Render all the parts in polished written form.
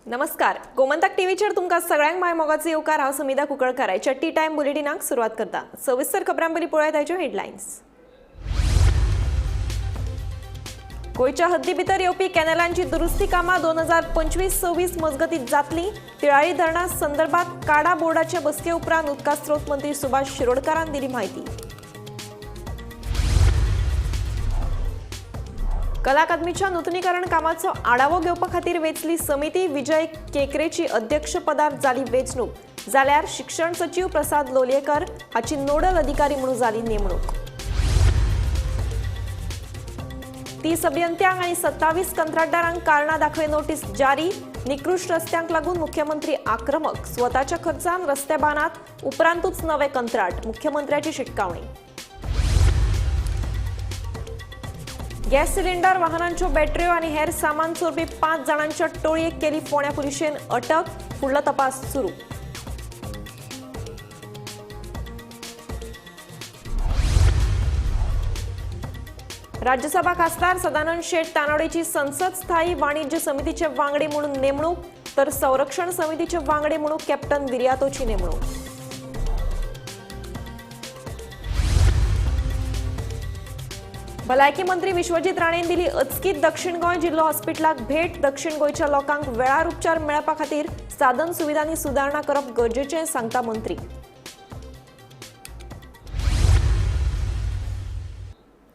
नमस्कार, गोमंतक टीव्हीचेर तुमकां सगळ्यांक माय मोगाचो येवकार. हांव समिधा कुंकळकार. आयच्या टी टायम बुलेटिनाक सुरवात करता. सविस्तर खबरां पयलीं पळोवया ताच्यो हेडलायन्स. गोंयच्या हद्दी भितर येवपी कॅनलांची दुरुस्ती कामां 2025-26 मजगतीं जातली. तिळारी धरणा संदर्भात काडा बोर्डाचे बसके उपरांत उदका स्रोत मंत्री सुभाष शिरोडकारान दिली म्हायती. कला अकादमीच्या नूतनीकरण कामाचो आढावो घेवपा खातीर वेंचली समिती. विजय केकरेची अध्यक्षपदार जाली वेंचणूक, जाल्यार शिक्षण सचीव प्रसाद लोलयेकर हाची नोडल अधिकारी म्हणून जाली नेमणूक. 30 अभियंत्यांक आनी 27 कंत्राटदारांक कारणां दाखय नोटीस जारी. निकृश्ट रस्त्यांक लागून मुख्यमंत्री आक्रमक. स्वताच्या खर्चान रस्ते बांदात, उपरांतूच नवे कंत्राट, मुख्यमंत्र्याची शिटकावणी. गॅस सिलिंडर, वाहनांच्यो बॅटऱ्यो आनी हेर सामान चोरपी 5 जाणांच्या टोळयेक केली फोंड्या पुलिशेन अटक. फुडलो तपास सुरू. राज्यसभा खासदार सदानंद शेट तानावडेची संसद स्थायी वाणिज्य समितीचे वांगडी म्हणून नेमणूक, तर संरक्षण समितीचे वांगडी म्हणून कॅप्टन विरियातोची नेमणूक. भलायकी मंत्री विश्वजीत राणेन दिली अचकीत दक्षिण गोंय जिल्लो हॉस्पिटलाक भेट. दक्षिण गोंयच्या लोकांक वेळार उपचार मेळपा खातीर साधन सुविधांनी सुदारणा करप गरजेचें, सांगता मंत्री.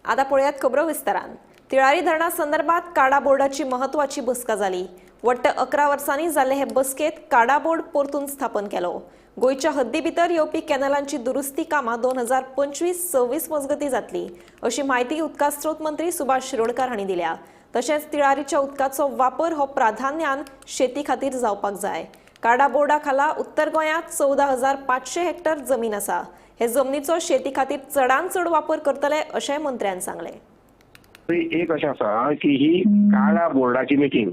आता पळयात खबरो विस्तारान. तिळारी धरणा संदर्भात काडा बोर्डाची महत्वाची बसका जाली. वट्ट 11 वर्सांनी जाल्ले हे बसकेत काडा बोर्ड परतून स्थापन केलो. गोंयच्या हद्दी भितर येवपी कॅनलांची दुरुस्ती कामां 2025-26 मजगतीं जातली, अशी म्हायती उदका स्रोत मंत्री सुभाष शिरोडकार हांणी दिल्या. तशेंच तिळारीच्या उदकाचो वापर हो प्राधान्यान शेती खातीर जावपाक जाय. काडा बोर्डा खाला उत्तर गोंयांत 14,500 हेक्टर जमीन आसा. हे जमनीचो शेती खातीर चडान चड वापर करतले, अशेंय मंत्र्यान सांगलें. एक अशें आसा की ही काडा बोर्डाची मिटींग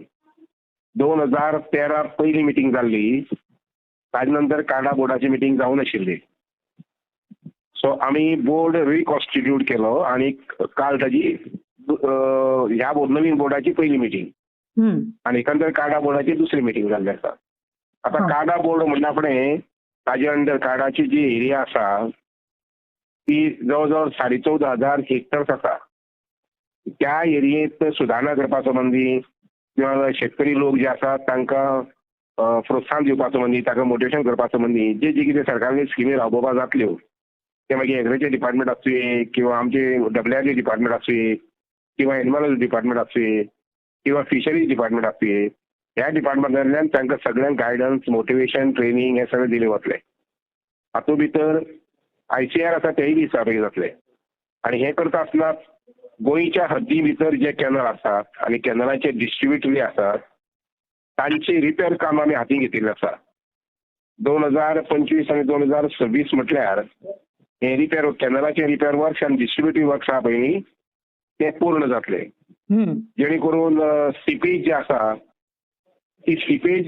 2013 पयली मिटींग जाल्ली, ताजे नंतर काडा बोर्डाची मिटींग जावं नाशिल्ली. सो आमी बोर्ड रिकॉन्स्टिट्यूट केलो आनी काल ताजी ह्या नवीन बोर्डाची पयली मिटींग आनी एकंदर काडा बोर्डाची दुसरी मिटींग जाल्ली आसा. आतां काडा बोर्ड म्हणटा फुडें ताजे अंडर काडाची जी एरिया आसा ती जवळ जवळ 14,500 हेक्टर्स आसा. त्या एरियेंत सुदारणा करपा संबंदी किंवा शेतकरी लोक जे आसात तांकां प्रोत्साहन दिवपा संबंदी, ताका मोटिवेशन करपा संबंदी जे जे कितें सरकारान स्किमी राबोवपा जातल्यो ते मागीर एग्रीकल्चर डिपार्टमेंट आसुये किंवा आमचे डब्ल्यू डिपार्टमेंट आसुये किंवा एनिमल डिपार्टमेंट आसुये किंवा फिशरीज डिपार्टमेंट आसुये, ह्या डिपार्टमेंटांतल्यान तांकां सगळ्यांक गायडन्स, मोटिवेशन, ट्रेनींग हें सगळें दिलें वतलें. हातूंत भितर ICR आसा तेय बी सहभागी जातले. आनी हें करता आसतना गोंयच्या हद्दी भितर जे कॅनल आसात आनी कॅनलाचे डिस्ट्रिब्युटरी आसात तांची रिपेर काम आमी हातीन घेतिल्लें आसा. 2025 आनी 2026 म्हटल्यार हे रिपेर कॅनलाचे रिपेर वर्क्स आनी डिस्ट्रिब्युटरी वर्क्स आहा पळय न्ही ते पूर्ण जातले, जेणे करून सिपेज जे आसा ती सिपेज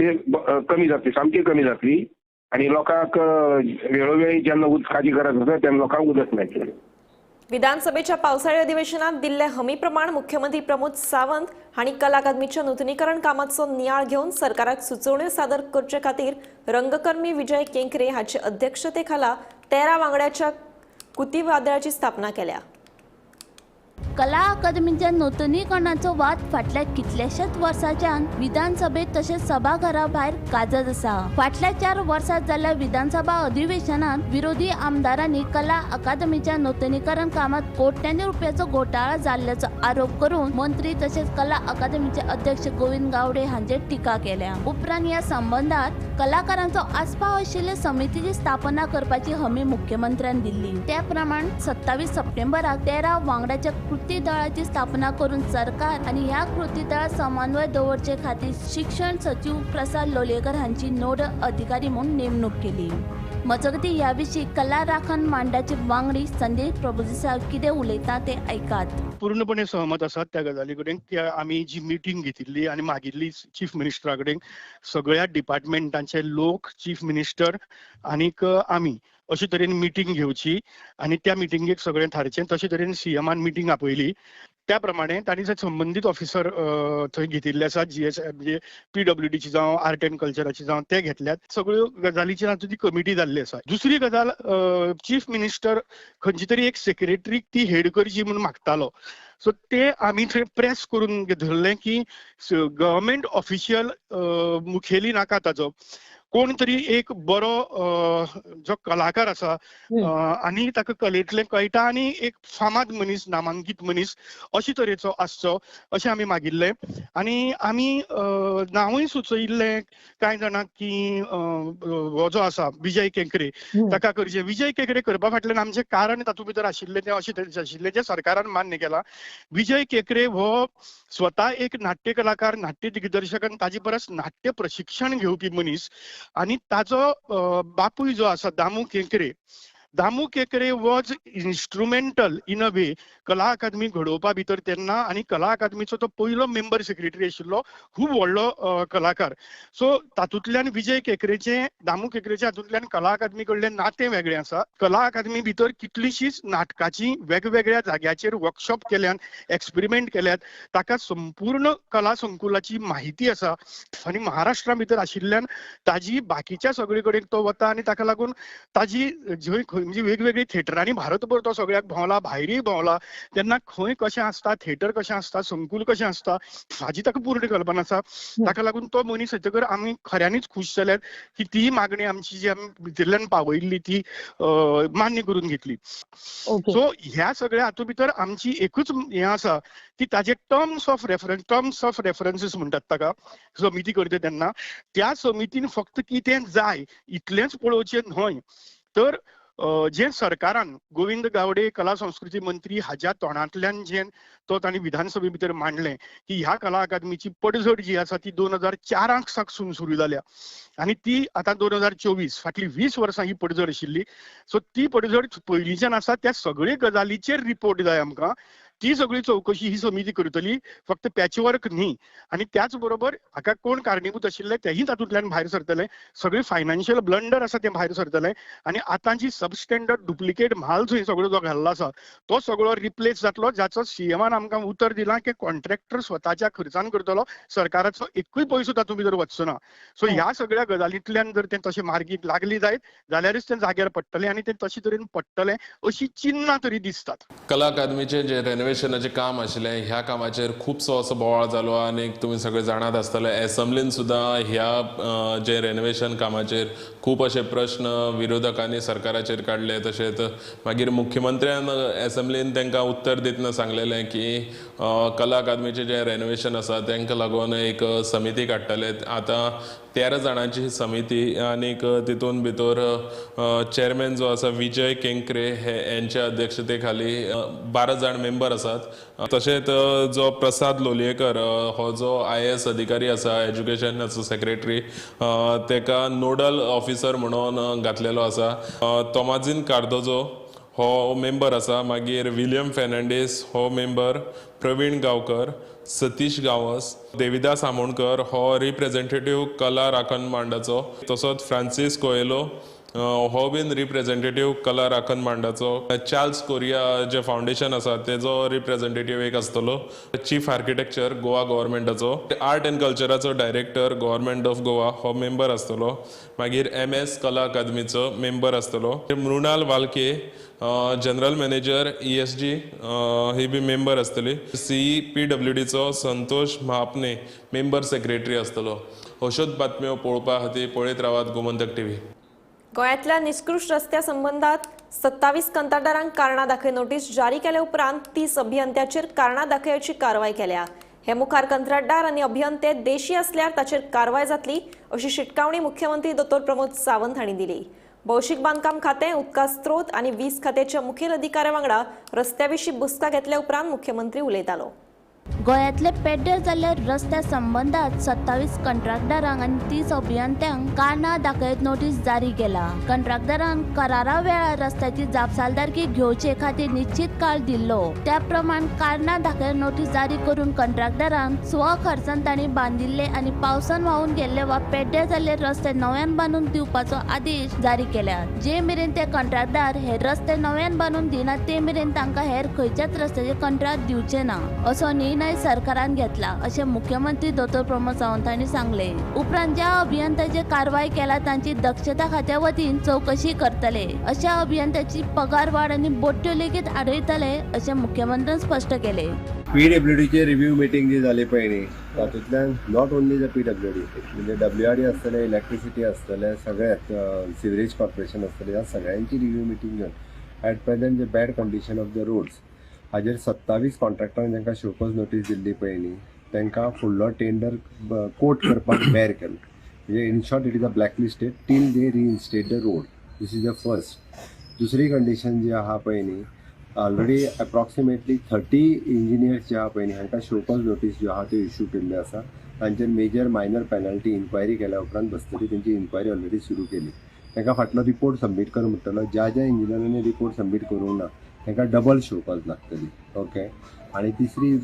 कमी जातली, सामकी कमी जातली आनी लोकांक वेळोवेळी जेन्ना उदकाची गरज आसा तेन्ना लोकांक उदक मेळटलें. विधानसभेच्या पावसाळी अधिवेशनात दिल्ले हमी प्रमाण मुख्यमंत्री प्रमोद सावंत हांणी कला अकादमीच्या नूतनीकरण कामाचो नियाळ घेवन सरकाराक सुचोवण्यो सादर करचे खातीर रंगकर्मी विजय केंकरे हाचे अध्यक्षतेखाला 13 वांगड्याच्या कृती वादळाची स्थापना केल्या. कला अकादमीच्या नूतनीकरणाचो वाद फाटल्या कितल्याशाच वर्सांच्यान विधानसभेत तशेंच सभाघरा भायर गाजत आसा. फाटल्या 4 वर्सां जाल्ल्या विधानसभा अधिवेशनात विरोधी आमदारांनी कला अकादमीच्या नूतनीकरण कामात कोट्यांनी रुपयाचो घोटाळा जाल्ल्याचो आरोप करून मंत्री तशेंच कला अकादमीचे अध्यक्ष गोविंद गावडे हांचेर टिका केल्या. उपरांत ह्या संबंधात कलाकारांचो आस्पाव आशिल्ल्या समितीची स्थापना करपाची हमी मुख्यमंत्र्यान दिल्ली. त्या प्रमाण 27 सप्टेंबराक 13 वांगड्याच्या कृती दळाची स्थापना करून सरकार आणि ह्या कृती दळात समन्वय दवरचे खातीर शिक्षण सचिव प्रसाद लोलयेकर हांची नोडल अधिकारी म्हणून नेमणूक केली. मजगती ह्या विशीं कला राखण मांडाचे वांगडी संदेश प्रभुदेसाय कितें उलयता ते आयकात. पूर्णपणे सहमत आसात त्या गजाली कडेन की आमी जी मिटींग घेतिल्ली आनी मागिल्ली चीफ मिनिस्टरा कडेन, सगळ्या डिपार्टमेंटांचे लोक, चीफ मिनिस्टर आनीक आमी अशे तरेन मिटींग घेवची आनी त्या मिटिंगेक सगळें थारचें. तशे तरेन सीएमान मिटींग आपयली. त्या प्रमाणे तांणी जे संबंदीत ऑफिसर थंय घेतिल्ले आसात, जीएस म्हणजे पीडब्ल्यूडीची जावं आर्ट एंड कल्चराची जावं, ते घेतल्यात. सगळ्यो गजालीचेर आतां ती कमिटी जाल्ली आसा. दुसरी गजाल, चीफ मिनिस्टर खंयची तरी एक सेक्रेटरीक ती हेड करची म्हूण मागतालो. सो ते आमी थंय प्रेस करून धरलें की गव्हर्मेंट ऑफिशियल मुखेली नाका, ताजो कोण तरी एक बरो जो कलाकार आसा आनी ताका कलेंतलें कळटा आनी एक फामाद मनीस, नामांकीत मनीस अशे तरेचो आसचो अशें आमी मागिल्लें. आनी आमी नांवूय सुचयिल्लें कांय जाणांक की हो जो आसा विजय केंकरे ताका करचें. विजय केंकरे करपा फाटल्यान आमचें कारण तातूंत भितर आशिल्लें तें अशें तरेचें आशिल्लें जें सरकारान मान्य केलां. विजय केंकरे हो स्वता एक नाट्य कलाकार, नाट्य दिग्दर्शक आनी ताजे परस नाट्य प्रशिक्षण घेवपी मनीस. आनी ताजो बापूय जो आसा Damu Kenkre, Damu Kenkre was instrumental in a way Kala Akademi घडोवपा भितर तेन्ना, आनी कला अकादमीचो तो पयलो मेंबर सेक्रेटरी आशिल्लो, खूब व्हडलो कलाकार. सो तातूंतल्यान विजय केंकरेचें, दामू केंकरेचें हातूंतल्यान कला अकादमी कडलें नातें वेगळें आसा. कला अकादमी भितर कितलीशीच नाटकाची वेगवेगळ्या जाग्याचेर वर्कशॉप केल्यान, एक्सपेरिमेंट केल्यात, ताका संपूर्ण कला संकुलाची माहिती आसा. आनी महाराष्ट्रा भितर आशिल्ल्यान ताजी बाकीच्या सगळे कडेन तो वता आनी ताका लागून ताजी जंय म्हणजे वेगवेगळी थिएटरांनी भारतभर तो सगळ्याक भोंवला, भायरूय भोंवला, तेन्ना खंय कशें आसता, थिएटर कशें आसता, संकुल कशें आसता हाजी ताका पूर्ण कल्पना आसा. ताका लागून तो मनीस येतकर आमी खऱ्यांनीच खूश जाल्यात की ती मागणी आमची जी आमी भितरल्यान पावयल्ली ती मान्य करून घेतली. सो ह्या सगळ्या हातूंत भितर आमची एकूच हें आसा की ताजे terms of reference, terms of references म्हणटात ताका, समिती करता तेन्ना त्या समितीन फक्त कितें जाय इतलेंच पळोवचें न्हय, तर जे सरकारान गोविंद गावडे कला संस्कृती मंत्री हाज्या तोंडांतल्यान जे तो तांणी विधानसभे भितर मांडलें की ह्या कला अकादमीची पडझड जी आसा ती 2004 साकसून सुरू जाल्या आनी ती आतां 2024, फाटलीं 20 वर्सां ही पडझड आशिल्ली. सो ती पडझड पयलींच्यान आसा, त्या सगळे गजालीचेर रिपोर्ट जाय आमकां. ती सगळी चवकशी ही समिती करतली, फक्त पॅचवर्क न्ही. आनी त्याच बरोबर हाका कोण कारणीभूत आशिल्ले तेही तातूंतल्यान भायर सरतले, सगळे फायनान्शियल ब्लंडर आसा ते भायर सरतले. आनी आतां जी सबस्टँडर्ड डुप्लिकेट म्हाल थंय सगळो जो घाल्लो आसा तो सगळो रिप्लेस जातलो, जाचो सीएमान आमकां उतर दिलां की कॉन्ट्रॅक्टर स्वताच्या खर्चान करतलो, सरकाराचो एकूय पयसो तातूंत भितर वचचो ना. सो ह्या सगळ्या गजालींतल्यान जर तें तशें मार्गीक लागली जायत जाल्यारच तें जाग्यार पडटलें आनी तें तशे तरेन पडटलें अशी चिन्नां तरी दिसतात. कला अकादमीचें जे रेनोवेशनाचें काम आशिल्लें ह्या कामाचेर खुबसो असो बोवाळ जालो आनी तुमी सगळे जाणात आसतले एसेंब्लीन सुद्दां ह्या जे रेनोवेशन कामाचेर खूब अशे प्रश्न विरोधकांनी सरकाराचेर काडले. तशेंच मागीर मुख्यमंत्र्यान एसेंब्लीन तांकां उत्तर दितना सांगलेलें की कला अकादमीचें जें रेनोवेशन आसा तांकां लागून एक समिती काडटले. आतां 13 जाणांची समिती आनीक तितून भितर चेअरमॅन जो आसा विजय केंकरे हे यांच्या अध्यक्षते खाली 12 जाण मेंबर आसात. तशेंच जो प्रसाद लोलयेकर हो जो IAS अधिकारी आसा, एज्युकेशनाचो सेक्रेटरी, तेका नोडल ऑफिसर म्हणून घातलेलो आसा. तोमाझीन कार्दोजो हो मेंबर आसा, मागीर विलियम फेर्नांडीस हो मेंबर, प्रवीण गांवकर, सतीश गांवस, देविदास आमोणकर हो रिप्रेझेंटेटीव कला राखण मांडाचो, तसोच फ्रांसीस कोएलो हो बीन रिप्रेझेंटेटीव कला राखण मांडाचो, चार्ल्स कोरिया जे फावंडेशन आसा तेजो रिप्रेझेंटेटीव एक आसतलो, चीफ आर्किटेक्चर गोवा गव्हर्मेंटाचो, आर्ट एंड कल्चराचो डायरेक्टर गव्हर्मेंट ऑफ गोवा हो मेंबर आसतलो, मागीर MS कला अकादमीचो मेंबर आसतलो, Mrunal Walke general manager ESG ही बी मेंबर आसतली, CPWDचो संतोष महापने मेंबर सेक्रेटरी आसतलो. अश्योच बातम्यो पळोवपा खातीर पळयत रावात गोमंतक टीव्ही. गोंयांतल्या निष्कृष्ट रस्त्या संबंधात 27 कंत्राटदारांक कारणां दाखय नोटीस जारी केल्या उपरांत 30 अभियंत्याचेर कारणां दाखयाची कारवाय केल्या. हे मुखार कंत्राटदार आनी अभियंते देशी असल्यार ताचेर कारवाय जातली अशी शिटकावणी मुख्यमंत्री दोतोर प्रमोद सावंत हांणी दिली. भौशीक बांदकाम खातें, उदका स्त्रोत आनी वीज खात्याच्या मुखेल अधिकाऱ्या वांगडा रस्त्या विशीं बसका घेतल्या उपरांत मुख्यमंत्री उलयतालो. गोंयांतले पेड्डेर जाल्ल्या रस्त्या संबंदात 27 कंत्राटदारांक आनी 30 अभियंत्यांक कारणां दाखयत नोटीस जारी केला. कंत्राटदारांक करारा वेळार रस्त्याची जापसालदारकी घेवचे खातीर निश्चित काळ दिल्लो, त्या प्रमाण कारणां दाखयत नोटीस जारी करून कंत्राटदारांक स्वखर्चान तांणी बांदिल्ले आनी पावसान व्हांवून गेल्ले वा पेड्डेर जाल्ले रस्ते नव्यान बांदून दिवपाचो आदेश जारी केला. जे मेरेन ते कंत्राटदार हे रस्ते नव्यान बांदून दिना ते मेरेन तांकां हेर खंयच्याच रस्त्याचे कंत्राट दिवचे ना असो निर्णय सरकारान घेतला अशें मुख्यमंत्री दोतोर प्रमोद सावंत हांणी सांगले. उपरांत ज्या अभियंत्याचेर कारवाय केला तांची दक्षता खात्या वतीन चवकशी करतले. अशा अभियंत्याची पगार वाड आनी बोट्यो लेगीत आडयतले अशें मुख्यमंत्र्यान स्पश्ट केले. पीडब्ल्यूडीचे रिव्यू मिटींग जी जाली पळय न्ही, तातूंतल्यान not only the PWD म्हणजे डब्ल्यूआरडी आसतले, इलेक्ट्रिसिटी आसतले, सगळ्यात सिवरेज कॉर्पोरेशन आसतले, ह्या सगळ्यांची रिव्यू मिटींग घेवन at present J bad condition of the roads हाजेर 27 कॉन्ट्रॅक्टरांक तांकां शोकॉज नोटीस दिल्ली पळय न्ही, तांकां फुडलो टेंडर कोट करपाक बॅर केलो. म्हणजे in short it is a black listed till they reinstate the road. This is the first. दुसरी कंडिशन जी आहा पळय न्ही, ऑलरेडी अप्रॉक्सिमेटली 30 इंजिनियर्स जे आहा पळय न्ही हांकां शोकॉज नोटीस ज्यो आहा त्यो इश्यू केल्ल्यो आसा. तांचेर मेजर मायनर पेनल्टी इन्क्वायरी केल्या उपरांत बसतली. तेंची इन्क्वायरी ऑलरेडी सुरू केली. तांकां फाटलो रिपोर्ट सबमीट कर म्हणटलो. ज्या ज्या इंजिनियरांनी रिपोर्ट सबमीट करूंक ना तांकां डबल शोकॉज लागतली. ओके. आनी तिसरी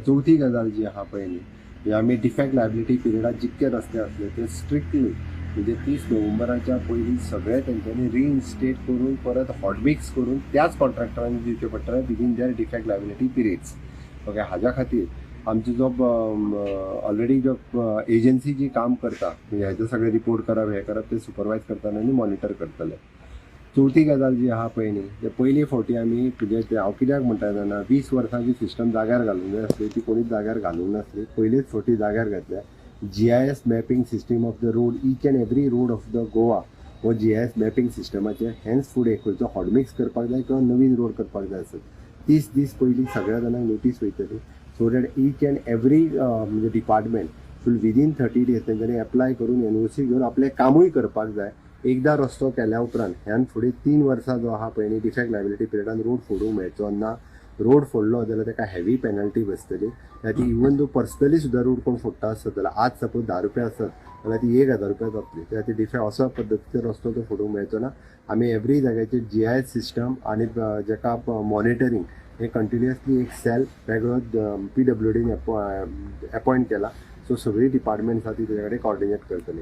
चवथी गजाल जी आहा पळय न्ही, आमी डिफेक्ट लायबिलिटी पिरियडात जितके रस्ते आसले ते स्ट्रिक्टली म्हणजे 30 नोव्हेंबराच्या पयलीं सगळे तेंच्यांनी रिइन्स्टेट करून परत हॉटमिक्स करून त्याच कॉन्ट्रॅक्टरांनी दिवचे पडटले within their defect liability periods. Okay. हाज्या खातीर आमचो जो ऑलरेडी जो एजन्सी जी काम करता म्हणजे हेजे सगळे रिपोर्ट करप हें करप ते सुपरवायज करतना आनी मॉनिटर करतले. चवथी गजाल जी आहा पळय न्ही, ते पयली फावटी आमी म्हणजे हांव कित्याक म्हणटा जाणा, 20 वर्सां जी सिस्टम जाग्यार घालूंक जाय आसली ती कोणीच जाग्यार घालूंक नासली. पयलेच फावटी जाग्यार घातल्या. GIS mapping system of the road, each and every road of the Goa हो GIS mapping सिस्टमाचेर हेन्स फुडें खंयचो हॉटमिक्स करपाक जाय किंवा नवीन रोड करपाक जाय आसत 30 दीस पयलीं सगळ्या जाणांक नोटीस वयतली, so that each and every म्हणजे डिपार्टमेंट फूल विदीन 30 डेज तेंच्यांनी एप्लाय करून NOC घेवन आपलें कामूय करपाक जाय. एकदां रस्तो केल्या उपरांत ह्यान फुडें 3 वर्सां जो आहा पळय न्ही डिफेक्ट लायबिलिटी पिरियडान रोड फोडूंक मेळचो ना. रोड फोडलो जाल्यार ताका हेवी पेनल्टी बसतली. ती इवन दो पर्सनली सुद्दां रोड कोण फोडटा आसत जाल्यार आज सपोज 10 रुपया आसत जाल्यार ती 1000 रुपया जातली. त्या खातीर डिफेक्ट असो पद्दतीचो रस्तो तो फोडूंक मेळचो ना. आमी एवरी जाग्याचेर GIS system आनी जेका मॉनिटरींग हे कंटिन्युअसली एक सेल वेगळो PWDन अपॉयंट केला. सो सगळीं डिपार्टमेंट्स आसा ती तेज्या कडेन कॉर्डिनेट करतली.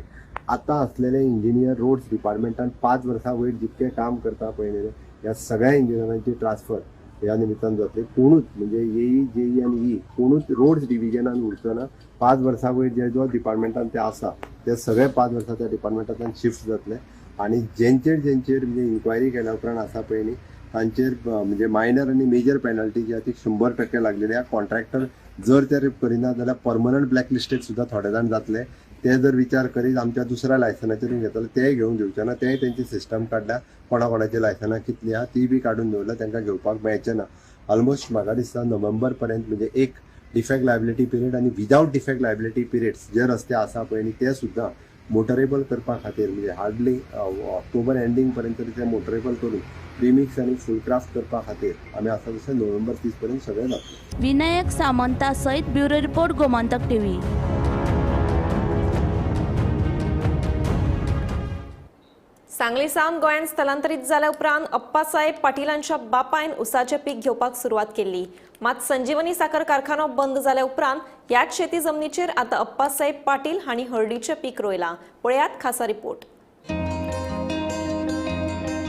आतां आसलेले इंजिनियर रोड्स डिपार्टमेंटान 5 वर्सां वयर जितकें काम करता पळय न्ही, ह्या सगळ्या इंजिनियरांची ट्रान्सफर ह्या निमित्तान जातली. कोणूच म्हणजे एई जेई आनी ई कोणूच रोड्स डिविजनान उरचो ना. 5 वर्सां वयर जे जो डिपार्टमेंटान ते आसा ते सगळे 5 वर्सां त्या डिपार्टमेंटांतल्यान शिफ्ट जातले. आनी जेंचेर जेंचेर म्हणजे इन्क्वायरी केल्या उपरांत आसा पळय न्ही तांचेर म्हणजे मायनर आनी मेजर पेनल्टी जी आसा ती 100% लागलेली आसा. कॉन्ट्रॅक्टर जर ते करिना जाल्यार परमनंट ब्लॅक लिस्टेड सुद्दां थोडे जाण जातले. ते जर विचार करीत आमच्या दुसऱ्या लायसनाचेर घेतले तेय घेवन दिवचे ना. तेय तेंची सिस्टम काडल्या, कोणा कोणाची लायसनां कितली आहा ती बी काडून दवरल्या, तांकां घेवपाक मेळचें ना. ऑलमोस्ट म्हाका दिसता नोव्हेंबर पर्यंत म्हणजे एक डिफेक्ट लायबिलिटी पिरियड आनी विदावट डिफेक्ट लायबिलिटी पिरियड्स जे रस्ते आसा पळय न्ही ते सुद्दां मोटरेबल करपा खातीर म्हणजे हार्डली ऑक्टोबर एंडींग पर्यंत तरी ते मोटरेबल करून प्रिमिक्स आनी फूल क्राफ्ट करपा खातीर आमी आसा तशें नोव्हेंबर 30 पर्यंत सगळें जातलें. विनायक सामंता सयत ब्युरो रिपोर्ट, गोमंतक टीव्ही. सांगली सावन गोंयांत स्थलांतरीत जाल्या उपरांत अप्पासाहेब पाटीलांच्या बापायन उसाचें पीक घेवपाक सुरवात केल्ली. मात संजीवनी साखर कारखानो बंद जाल्या उपरांत ह्याच शेती जमनीचेर आतां अप्पासाहेब पाटील हांणी हळदीचें पीक रोयलां. पळयात खासा रिपोर्ट.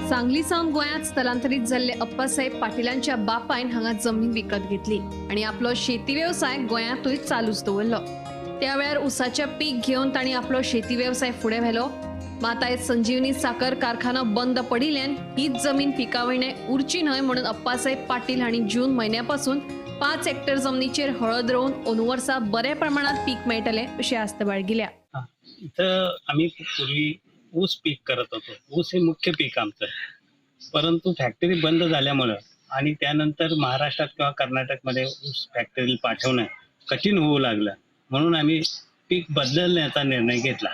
सांगली सावन गोंयांत स्थलांतरीत जाल्ले अप्पासाहेब पाटीलांच्या बापायन हांगा जमीन विकत घेतली आनी आपलो शेती वेवसाय गोंयांतूय चालूच दवरलो. त्या वेळार उसाचें पीक घेवन तांणी आपलो शेती वेवसाय फुडें व्हेलो. मात आयज संजीवनी साखर कारखानो बंद पडिल्ल्यान हीच जमीन पिकावळणे उरची न्हय म्हणून अप्पासाहेब पाटील हांणी जून म्हयन्या पासून 5 हेक्टर जमनीचेर हळद रोवन अंदू वर्सा बऱ्या प्रमाणात पीक मेळटलें अशी आस्त बाळगिल्या. इथं आम्ही पूर्वी ऊस पीक करत होतो. ऊस हे मुख्य पीक आमचं, परंतु फॅक्टरी बंद झाल्यामुळं आणि त्यानंतर महाराष्ट्रात किंवा कर्नाटकमध्ये ऊस फॅक्टरी पाठवणं कठीण होऊ लागलं, म्हणून आम्ही पीक बदलण्याचा निर्णय घेतला.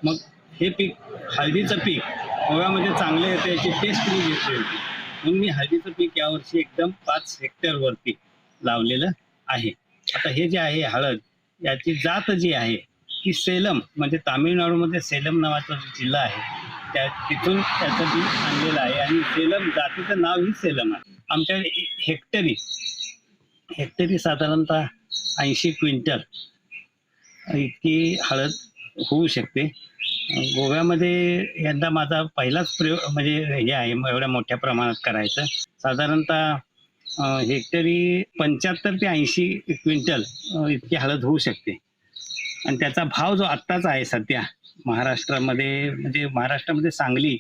मग हे पीक हळदीचं पीक गोव्यामध्ये चांगले येते याची टेस्ट मी घेतली होती, म्हणून मी हळदीचं पीक यावर्षी एकदम 5 हेक्टरवरती लावलेलं आहे. आता हे जे आहे हळद, याची जात जी आहे ती सेलम, म्हणजे तामिळनाडूमध्ये सेलम नावाचा जो जिल्हा आहे त्या तिथून त्याचं बी आणलेलं आहे आणि सेलम जातीचं नाव ही सेलम आहे. आमच्या हेक्टरी हेक्टरी साधारणतः 80 क्विंटल इतकी हळद होऊ शकते. गोव्यामध्ये यंदा माझा पहिलाच प्रयोग म्हणजे हे आहे एवढ्या मोठ्या प्रमाणात करायचं. साधारणतः हेक्टरी 75 ते 80 क्विंटल इतकी हळद होऊ शकते. आणि त्याचा भाव जो आत्ताचा आहे सध्या महाराष्ट्रामध्ये, म्हणजे महाराष्ट्रामध्ये सांगली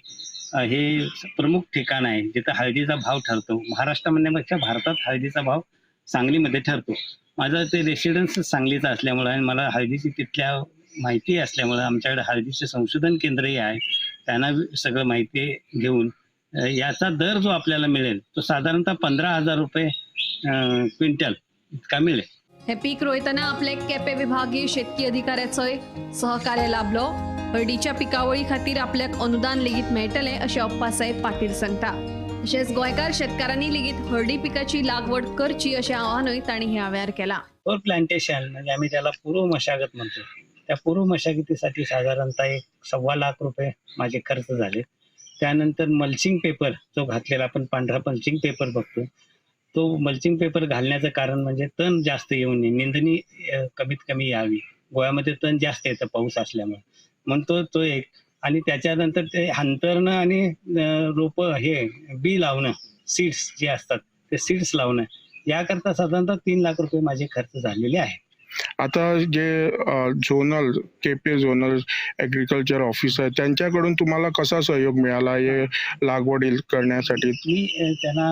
हे प्रमुख ठिकाण आहे जिथं हळदीचा भाव ठरतो. महाराष्ट्र म्हणण्यापेक्षा भारतात हळदीचा भाव सांगलीमध्ये ठरतो. माझं ते रेसिडन्स सांगलीचं असल्यामुळं आणि मला हळदीची तिथल्या माहिती असल्यामुळं आमच्याकडे हळदीचे संशोधन केंद्रही आहे, त्यांना सगळं माहिती घेऊन याचा दर जो आपल्याला मिळेल तो साधारणतः 15,000 रुपये क्विंटल इतका मिळेल. हे पीक रोयतना आपले केपे विभागीय शेतकी अधिकाऱ्याचोय सहकार्य लाभलो. हळदीच्या पिकावळी खातीर आपल्याक अनुदान लेगीत मेळटलें अशें अप्पासाहेब पाटील सांगता. तशेंच गोंयकार शेतकारांनी लेगीत हळदी पिकाची लागवड करची अशें आवाहनूय तांणी ह्या वेळार केलां. प्लांटेशन म्हणजे आम्ही त्याला पूर्व मशागत म्हणतो. त्या पूर्व मशागतीसाठी साधारणतः 1.25 लाख रुपये माझे खर्च झाले. त्यानंतर मल्चिंग पेपर जो घातलेला आपण पांढरा मल्चिंग पेपर बघतो, तो मल्चिंग पेपर घालण्याचं कारण म्हणजे तण जास्त येऊ नये, निंदणी कमीत कमी यावी. गोव्यामध्ये तण जास्त येतं पाऊस असल्यामुळे, म्हणून तो एक. आणि त्याच्यानंतर ते अंतरणं आणि रोपं हे बी लावणं, सीड्स जे असतात ते सीड्स लावणं, याकरता साधारणतः 3 लाख रुपये माझे खर्च झालेले आहेत. आता जे zonal Quepem zonal agriculture officer त्यांच्याकडून तुम्हाला कसा सहयोग मिळाला हे लागवड करण्यासाठी? मी त्यांना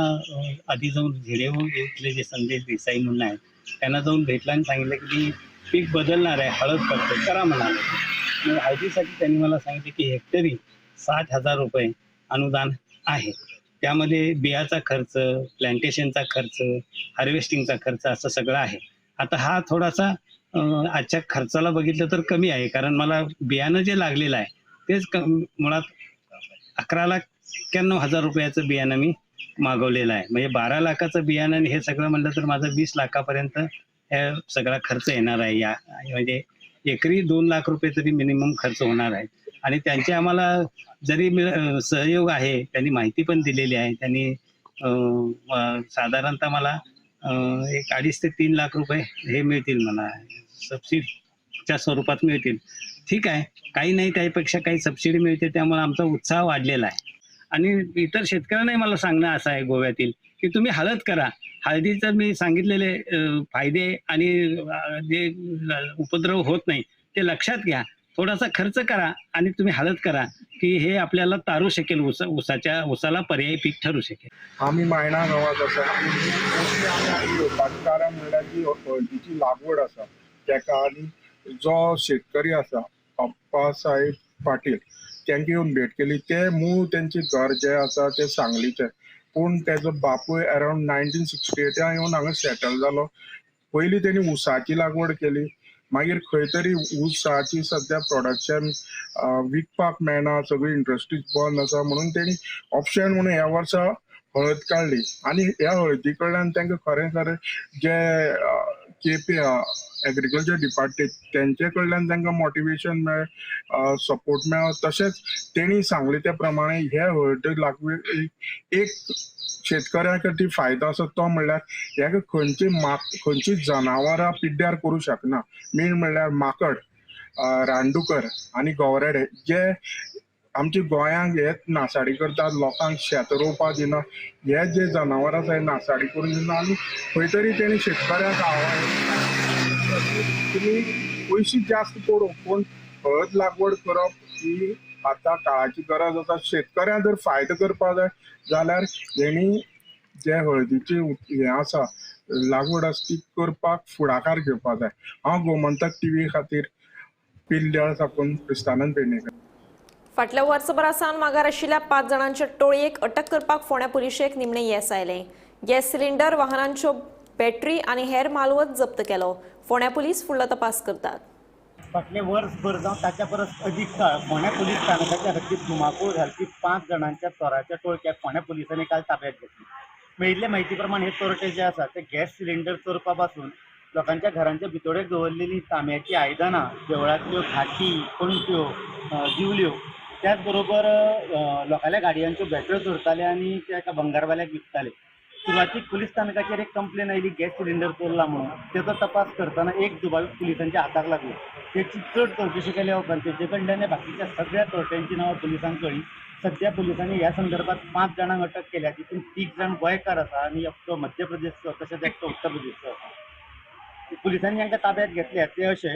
आधी जाऊन झेडेव इथले जे संदेश देसाई म्हणून आहेत त्यांना जाऊन भेटला आणि सांगितलं की मी पीक बदलणार आहे, हळद करतो, करा म्हणाले. मग हळदीसाठी त्यांनी मला सांगितले की हेक्टरी 60,000 रुपये अनुदान आहे. त्यामध्ये बियाचा खर्च, प्लांटेशनचा खर्च, हार्वेस्टिंगचा खर्च असं सगळं आहे. आता हा थोडासा आजच्या खर्चाला बघितलं तर कमी आहे, कारण मला बियाणं जे लागलेलं आहे तेच मुळात 11,91,000 रुपयाचं बियाणं मी मागवलेलं आहे. म्हणजे 12 लाखाचं बियाणं आणि हे सगळं म्हटलं तर माझं 20 लाखापर्यंत हे सगळा खर्च येणार आहे. या म्हणजे एकरी 2 लाख रुपये तरी मिनिमम खर्च होणार आहे. आणि त्यांचे आम्हाला जरी सहयोग आहे, त्यांनी माहिती पण दिलेली आहे. त्यांनी साधारणतः मला एक 2.5 ते 3 लाख रुपये हे मिळतील, मला सबसिडीच्या स्वरूपात मिळतील. ठीक आहे, काही नाही त्यापेक्षा काही सबसिडी मिळते, त्यामुळे आमचा उत्साह वाढलेला आहे. आणि इतर शेतकऱ्यांनाही मला सांगणं असं आहे गोव्यातील की तुम्ही हळद करा. हळदीचं मी सांगितलेले फायदे आणि जे उपद्रव होत नाही ते लक्षात घ्या, थोडासा खर्च करा आणि तुम्ही हळद करा की हे आपल्याला तारू शकेल, उसाला पर्यायी पीक ठरू शकेल. आम्ही मायणा गांवांत आसा आनी मोस्टली आमी हांगा येवपाचें कारण म्हणल्यार जी हळदीची लागवड आसा तेका आनी जो शेतकरी आसा अप्पासाहेब पाटील तांकां येवन भेट केली. ते मूळ तेंचें घर जें आसा तें सांगलीचें, पूण तेजो बापूय अरावंड 1968 येवन हांगा सेटल जालो. पयलीं तेणी ऊसाची लागवड केली, मागीर खंय तरी ऊसाची सद्या प्रोडक्शन विकपाक मेळना, सगळी इंडस्ट्रीज बंद आसा म्हणून तेणी ऑप्शन म्हणून ह्या वर्सा हळद काडली. आनी ह्या हळदी कडल्यान तांकां खरें खरें जे केपे एग्रीकल्चर डिपार्टमेंट तेंचे कडल्यान तांकां मोटिवेशन मेळ्ळें, सपोर्ट मेळ्ळो. तशेंच तेणी सांगलें त्या प्रमाणे हे हळद लागवड एक शेतकऱ्या खातीर फायदो आसा तो म्हणल्यार ह्या खंयची जनावरां पिड्ड्यार करूं शकना. मेन म्हणल्यार माकड, रानडुकर आनी गवरेडे जे आमच्या गोंयांक हे नासाडी करतात, लोकांक शेत रोवपाक दिना, हे जे जनावरां आसा हे नासाडी करून दिना. आनी खंय तरी तेणी शेतकऱ्यांक आव्हान तुमी पयशे जास्त पडूं पूण हळद लागवड करप ही आतां काळाची गरज आसा. शेतकऱ्यांक जर फायदो करपाक जाय जाल्यार तेणी जे हळदीची हें आसा लागवड आसा ती करपाक फुडाकार घेवपाक जाय. हांव गोमंतक टीव्ही खातीर पिल्ल्याळ साकून क्रिस्तानंद पेडणेकर. फाटल्या वर्सभरा सावन मागार आशिल्ल्या 5 जाणांच्या टोळयेक अटक करपाक फोंड्या पुलिशेक निमणें येस आयलें. गॅस सिलिंडर, वाहनांच्यो बॅटरी आनी हेर मालवत जप्त केलो. फोंड्या पुलीस फुडलो तपास करतात. फाटलें वर्सभर जावं ताच्या परस अदीक काळ फोंड्या पुलीस स्थानकाच्या हद्दीत धुमाकूळ घालपी 5 जाणांच्या चोराच्या टोळक्याक फोंड्या पुलिसांनी काल ताब्यात घेतली. मेळिल्ले म्हायती प्रमाण हे चोरटे जे आसा ते गॅस सिलिंडर चोरपा पासून लोकांच्या घरांच्या भितोडेक दवरलेली तांब्याची आयदनां, देवळांतल्यो खाटी, पणट्यो, दिवल्यो, त्याच बरोबर लोकांल्या गाडयांच्यो बॅटऱ्यो चोरताले आनी ते एका भंगारवाल्याक विकताले. सुरवातीक पुलीस स्थानकाचेर एक कंप्लेन आयली गॅस सिलिंडर चोरला म्हणून. तेचो तपास करतना एक दुबावीत पुलिसांच्या हाताक लागलो. तेची चड चवकशी केल्या उपरांत तेचे कडल्यान बाकीच्या सगळ्या चोरट्यांची नांवां पुलिसांक कळ्ळीं. सध्या पुलिसांनी ह्या संदर्भात 5 जाणांक अटक केल्या. तितून 3 जाण गोंयकार आसा आनी एकटो मध्य प्रदेशचो तशेंच एकटो उत्तर प्रदेशचो आसा. पुलिसांनी हांकां ताब्यात घेतल्या ते अशे: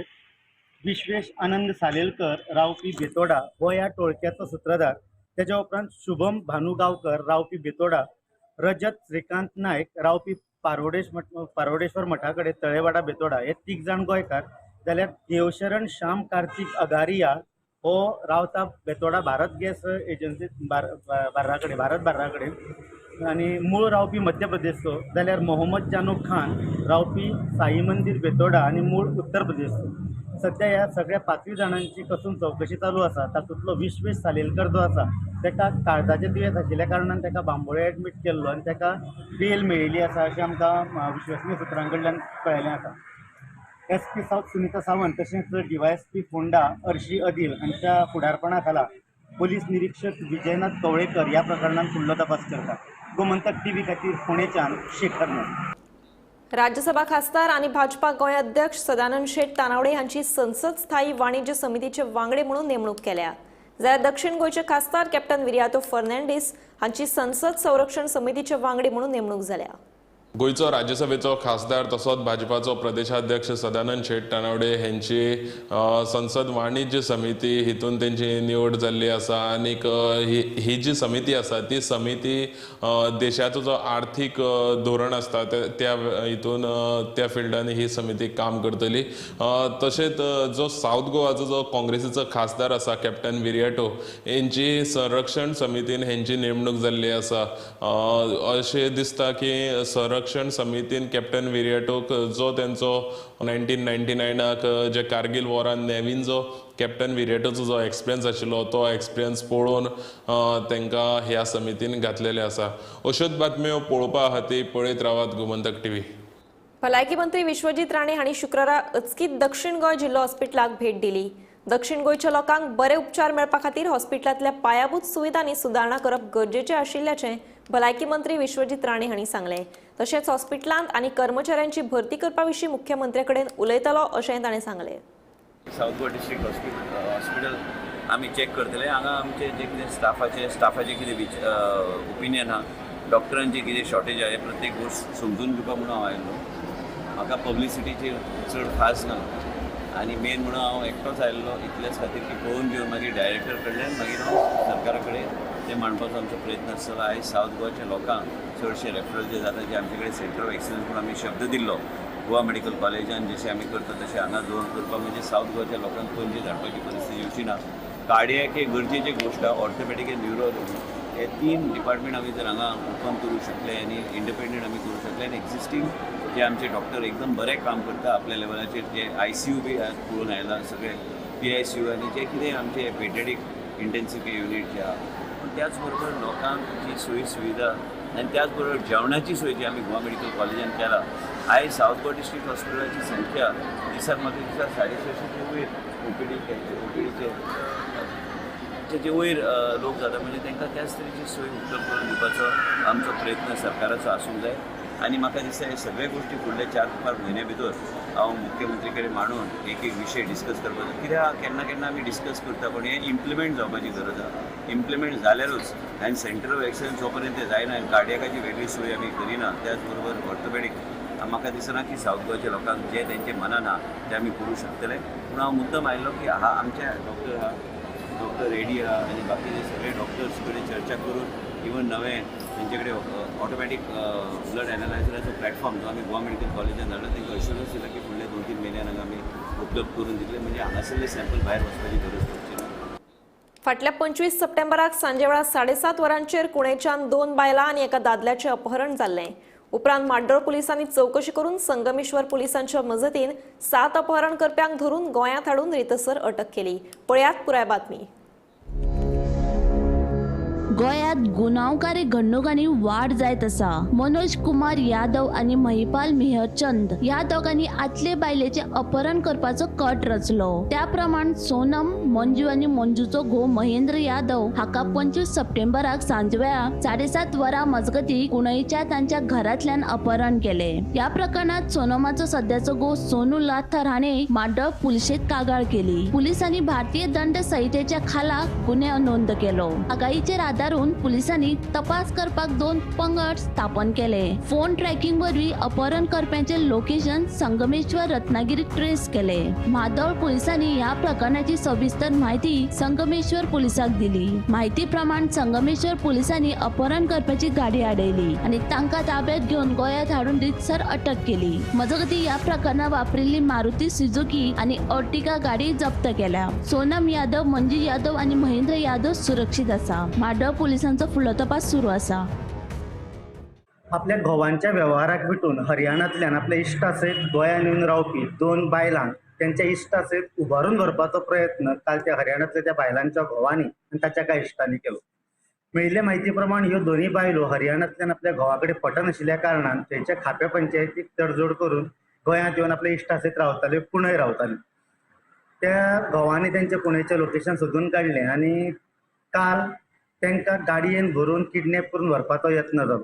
विश्वेश आनंद सालेलकर रावपी बेतोडा हो ह्या टोळक्याचो सुत्रधार. तेच्या उपरांत शुभम भानू गांवकर रावपी बेतोडा, रजत श्रीकांत नायक रावपी पारोडेश्वर मठा कडेन तळेवाडा बेतोडा, हे 3 जाण गोंयकार. जाल्यार देवशरण श्याम कार्तिक अगारिया हो रावता बेतोडा भारत गॅस एजन्सी बार्रा कडेन, भारत बार्रा कडेन आनी मूळ रावपी मध्य प्रदेशचो. जाल्यार मोहम्मद जानू खान रावपी साई मंदीर बेतोडा आनी मूळ उत्तर प्रदेशचो. सध्या ह्या सगळ्या 5 जाणांची कसून चवकशी चालू आसा. तातूंतलो विश्वेश सालेलकर जो आसा ताका काळजाचें दुयेंस आशिल्ल्या कारणान ताका बांबोळे एडमीट केल्लो आनी ताका बेल मेळिल्ली आसा अशें आमकां विश्वसनीय सुत्रां कडल्यान कळिल्लें आसा. SP south Sunita Sawant तशेंच DYSP Ponda Arshi Adil हांच्या फुडारपणा खाला पोलीस निरीक्षक विजयनाथ कवळेकर ह्या प्रकरणांत फुडलो तपास करता. गोमंतक टीव्ही खातीर फोंडेच्यान शेखर नायक. राज्यसभा खासदार आणि भाजपा गोंय अध्यक्ष सदानंद शेट तानावडे हांची संसद स्थायी वाणिज्य समितीचे वांगडे म्हणून नेमणूक केल्या. जाल्यार दक्षिण गोंयचे खासदार कॅप्टन विरियातो फर्नांडीस हांची संसद संरक्षण समितीचे वांगडी म्हणून नेमणूक जाल्या. गोंयचो राज्यसभेचो खासदार तसोच भाजपाचो प्रदेशाध्यक्ष सदानंद शेट तानावडे हेंची संसद वाणिज्य समिती हितून तेंची निवड जाल्ली आसा आनीक ही जी समिती आसा ती समिती देशाचो जो आर्थीक धोरण आसता त्या हितून त्या फिल्डान ही समिती काम करतली. तशेंच जो सावथ गोवाचो जो काँग्रेसीचो खासदार आसा कॅप्टन विरियाटो हेंची संरक्षण समितीन हेंची नेमणूक जाल्ली आसा. अशें दिसता की संरक्षण समितीन कॅप्टन विरियाटोक जो तेंचो 1999 जे कारगिल वॉरान नेवीन जो कॅप्टन विरियाटोचो जो एक्सपिरियन्स आशिल्लो तो एक्सपिरियन्स पळोवन तांकां ह्या समितीन घातलेले आसा. अश्योच बातम्यो पळोवपा खातीर पळयत रावात गोमंतक टीव्ही. भलायकी मंत्री विश्वजीत राणे हांणी शुक्रारा अचकीत दक्षिण गोंय जिल्लो हॉस्पिटलाक भेट दिली. दक्षिण गोंयच्या लोकांक बरे उपचार मेळपा खातीर हॉस्पिटलांतल्या पायाभूत सुविधांनी सुदारणा करप गरजेचें आशिल्ल्याचें भलायकी मंत्री विश्वजीत राणे हांणी सांगलें. तशेंच हॉस्पिटलांत आनी कर्मचाऱ्यांची भरती करपा विशीं मुख्यमंत्र्या कडेन उलयतलो अशेंय ताणें सांगलें. सावथ गोवा डिस्ट्रिक्ट हॉस्पिटल आमी चॅक करतले. हांगा आमचे जे कितें स्टाफाचे कितें ओपिनियन आहा, डॉक्टरांची कितें शॉर्टेज आहा, हे प्रत्येक गोश्ट समजून घेवपा म्हणून हांव आयिल्लो. म्हाका पब्लिसिटीची चड खास ना आनी मेन म्हणून हांव एकटोच आयिल्लो इतलेच खातीर की पळोवन घेवन मागीर डायरेक्टर कडल्यान मागीर हांव सरकारा कडेन ते मांडपाचो आमचो प्रयत्न आसतलो. आयज सावथ गोवाच्या लोकांक चडशे रेफरल जे जाता, जे आमचे कडेन सेंटर ऑफ एक्सलन्स म्हणून आमी शब्द दिल्लो गोवा मेडिकल कॉलेजान जशें आमी करता तशें हांगा दवरून करपाक म्हणजे सावथ गोवाच्या लोकांक पणजे धाडपाची परिस्थिती येवची ना. कार्डियक हे गरजेची गोश्ट आहा, ऑर्थोपेडीक न्युरोलॉजी हे 3 डिपार्टमेंट आमी जर हांगा ओपन करूं शकले आनी इंडिपेंडंट आमी करूं शकले आनी एक्झिस्टींग जे आमचे डॉक्टर एकदम बरें काम करता आपल्या लेवलाचेर, जे ICU बी पळोवन आयला सगळे PICU आनी जे कितें आमचे पेडियाट्रीक इंटेन्सीव केअर युनीट जे आहा, पूण त्याच बरोबर लोकांक जी सोयी सुविधा आनी त्याच बरोबर जेवणाची सोय जी आमी गोवा मेडिकल कॉलेजान केला. आयज सावथ गोवा डिस्ट्रिक्ट हॉस्पिटलाची संख्या दिसाक म्हाका दिसा 450 वयर ओपीडीचे तेजे वयर लोक जाता, म्हणजे तांकां त्याच तरेची सोय उपलब्ध करून दिवपाचो आमचो प्रयत्न सरकाराचो आसूंक जाय. आनी म्हाका दिसता हे सगळे गोश्टी फुडले 4-5 म्हयन्या भितर हांव मुख्यमंत्री कडेन मांडून एक एक विशय डिस्कस करपाचो. कित्याक केन्ना केन्ना आमी डिस्कस करता पण हें इम्प्लिमेंट जावपाची गरज आहा. इम्प्लिमेंट जाल्यारूच आनी सेंटर ऑफ एक्सलन्स जो पर्यंत तें जायना आनी कार्डियकाची वेगळी सोय आमी करिना, त्याच बरोबर ऑर्थोपेडीक, म्हाका दिसना की सावथ गोवाच्या लोकांक जे तेंचे मनान आहा तें आमी करूं शकतले. पूण हांव मुद्दम आयिल्लो की हा आमच्या डॉक्टर आहा, डॉक्टर रेडी आहा आनी बाकीचे सगळे डॉक्टर्स कडेन चर्चा करून इवन नवे तेंचे कडेन ऑटोमॅटीक ब्लड एनालायझराचो प्लॅटफॉर्म जो आमी गोवा मेडिकल कॉलेजान धाडला तांकां अश्युरन्स दिला की फुडले 2-3 म्हयन्यान हांगा आमी उपलब्ध करून दितले, म्हणजे हांगासरले सॅम्पल भायर वचपाची गरज पडची ना. फाटल्या 25 सप्टेंबराक सांजेवेळा 7:30 वरांचेर कुणेच्यान 2 बायलां आनी एका दादल्याचें अपहरण जाल्लें. उपरांत माड्डोळ पुलिसांनी चवकशी करून संगमेश्वर पुलिसांच्या मजतीन 7 अपहरण करप्यांक धरून गोंयांत हाडून रितसर अटक केली. पळयात पुराय बातमी. गोंयांत गुन्यांवकारी घडणुकांनी वाड जायत आसा. मनोज कुमार यादव आनी महिपाल मेहरचंद ह्या दोगांनी आदले बायलेचें अपहरण करपाचो कट रचलो. त्या प्रमाण सोनम, मंजू आनी मंजूचो घोव महेंद्र यादव हाका 25 सप्टेंबराक सांजवेळा 7:30 वरां मजगती कुणईच्या तांच्या घरांतल्यान अपहरण केले. ह्या प्रकरणात सोनमाचो सध्याचो घोव सोनू लाथर हाणे माड्डोळ पुलिशेत कागाळ केली. पुलिसांनी भारतीय दंड संहितेच्या खाला गुन्यांव नोंद केलो. आगाईचेर आदारून पुलिसांनी तपास करपाक 2 पंगड स्थापन केले. फोन ट्रॅकिंग वरवीं अपहरण करप्यांचे लोकेशन संगमेश्वर रत्नागिरी ट्रेस केले. म्हादोळ पुलिसांनी ह्या प्रकरणाची सविस्तर माहिती संगमेश्वर पुलिसांक दिली. माहिती प्रमाण संगमेश्वर पुलिसांनी अपहरण करप्याची गाडी आडयली आनी तांकां ताब्यात घेवन गोंयांत हाडून रितसर अटक केली. मजगती ह्या प्रकरणात वापरिल्ली मारुती सुझुकी आनी अर्टिगा गाडी जप्त केल्या. सोनम यादव, मंजू यादव आनी महेंद्र यादव सुरक्षीत आसा. म्हादोळ पुलिसांचो फुडलो तपास सुरू आसा. आपल्या घोवांच्या वेव्हाराक विटून हरियाणांतल्यान आपल्या इश्टा सयत गोंयांत येवन रावपी 2 बायलांक त्यांच्या इश्टा सयत उबारून व्हरपाचो प्रयत्न काल त्या हरियाणांतल्या त्या बायलांच्या घोवांनी आनी ताच्या कांय इश्टांनी केलो. मेळिल्ले म्हायती प्रमाण ह्यो दोनूय बायलो हरियाणांतल्यान आपल्या घोवा कडेन पटनाशिल्ल्या कारणान थंयच्या खाप्या पंचायतीक तडजोड करून गोंयांत येवन आपल्या इश्टा सयत रावताल्यो, कुणय रावताल्यो. त्या घोवांनी त्यांच्या कुणयचें लोकेशन सोदून काडलें आनी काल तांकां गाडयेन भरून किडनॅप करून व्हरपाचो यत्न जालो.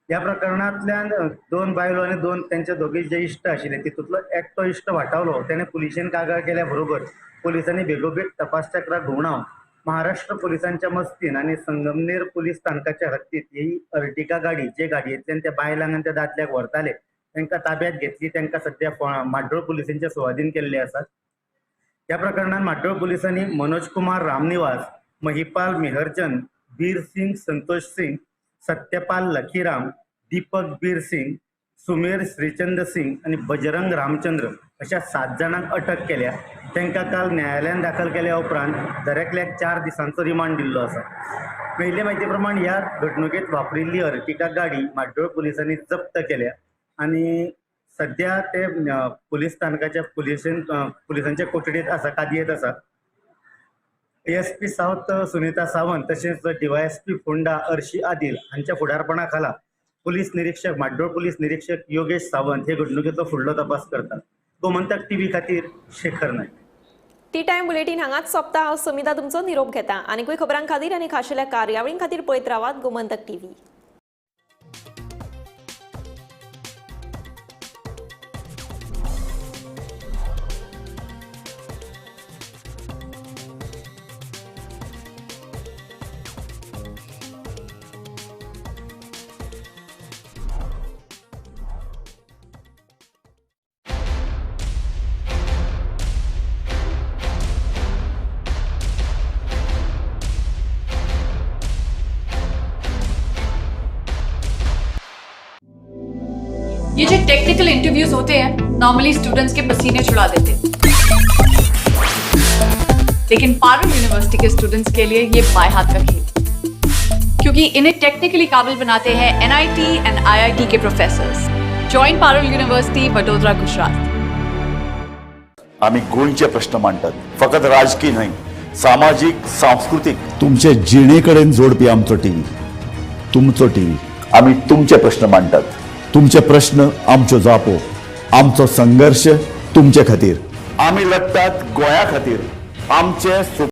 ह्या प्रकरणांतल्यान 2 बायलो आनी 2 त्यांचे दोगी जे इश्ट आशिल्ले तितूंतलो एकटो इश्ट वाटावलो. तेणें पुलिशेन कागाळ केल्या बरोबर पुलिसांनी बेगोबेग तपास चक्रां घुंवडावन महाराष्ट्र पुलिसांच्या मस्तीन आनी संगमनेर पुलीस स्थानकाच्या हद्दीत ही अर्टिगा गाडी जे गाडयेंतल्यान त्या बायलांक आनी त्या दादल्याक व्हरताले तांकां ताब्यात घेतली. तांकां सद्या म्हाड्डोळ पुलिसांच्या सुवादीन केल्ले आसात. ह्या प्रकरणांत म्हाड्डोळ पुलिसांनी मनोज कुमार रामनिवास, महिपाल मेहरचंद, बीर सिंग संतोष सिंग, सत्यपाल लखीराम, दीपक बीर सिंग, सुमेर श्रीचंद सिंग आनी बजरंग रामचंद्र अशा 7 जाणांक अटक केल्या. तांकां काल न्यायालयान दाखल केल्या उपरांत दरेकल्याक 4 दिसांचो रिमांड दिल्लो आसा. मेळिल्ले म्हायती प्रमाण ह्या घडणुकेंत वापरिल्ली अर्टिगा गाडी म्हाड्डोळ पुलिसांनी जप्त केल्या आनी सद्या ते पुलीस स्थानकाच्या पुलिसांच्या कोठडीत आसा, कादयेंत आसा. एएसपी सावथ सुनीता सावंत तशेंच डीवायएसपी फोंडा अर्शी आदिल हांच्या फुडारपणा खाला पुलीस निरीक्षक म्हाड्डोळ पुलीस निरीक्षक योगेश सावंत हे घडणुकेचो फुडलो तपास करतात. गोमंतक टीव्ही खातीर Shekhar Naik. T time bulletin हांगाच सोंपता. हांव समिता तुमचो निरोप घेता. आनीकूय खबरां खातीर आनी खाशेल्या कार्यावळीं खातीर पळयत रावात गोमंतक टीव्ही. ये जो टेक्निकल इंटरव्यूज होते हैं नॉर्मली स्टूडेंट्स के पसीने छुड़ा देते, लेकिन Parul university K students K लिए ये बाएं हाथ का खेल, क्योंकि इन्हें टेक्निकली काबिल बनाते हैं NIT and IIT K professors. Join Parul university, Vadodara, Gujarat. आम्ही गोंयचे प्रश्न मांडटात, फकत राजकीय न्हय, सामाजीक, सांस्कृतीक, तुमचे जिणे कडेन जोडपी आमचो टीव्ही, तुमचो टीव्ही. आम्ही तुमचे प्रश्न मांडटात, तुमचे प्रश्न आमच्यो जापो, आमचो संघर्ष तुमचे खातीर. आमी लढटात गोंया खातीर, आमचे